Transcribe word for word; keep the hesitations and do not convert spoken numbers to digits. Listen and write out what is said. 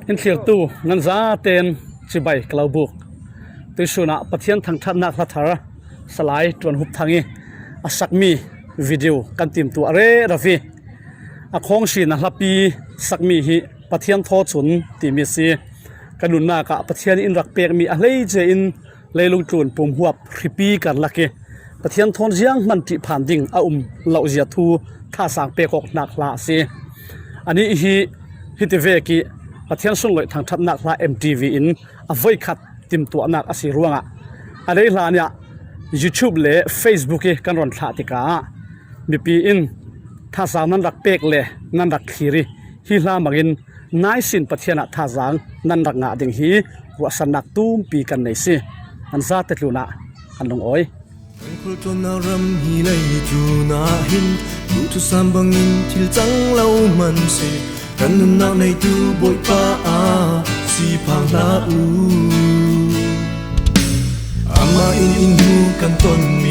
In thlirtu nan zaten chibai ka lo buk. Tuisunah Pathian thangṭhatnak hlathar Salai Ṭuan Hup Thang i a sakmi video kan timtuah rero i a khawngsi na hlapi sakmi hi Pathian thaw cun timi a si. Ka nunnak ah Pathian in rak pekmi a hleice in leilung tlun pumhuap hripi kan lak i Pathian thawn zianghman ṭih phan ding a um lohzia thu thasang pek awk hnak hla a si. Anih hi hiti vek i Pathian sunloih thangṭhatnak hla M T V in a voikhat timtuahnak a si ruangah a rei hlan ah YouTube le Facebook i kan ron thlah tikah mipi in thasang nan rak pek le nan rak thlir i hi hla mangin naisin Pathian ah thazang nan rak ngah ding hi ruahsannak tumpi kan nei si. An zate tlunah an lungawi. Kan khultuanna ram hi lei tlunah hin tu thusam bangin thil cang lo man si. Kan nunnak neitu Bawipa a si phang hlah u. Amah in in hmu kan tonmi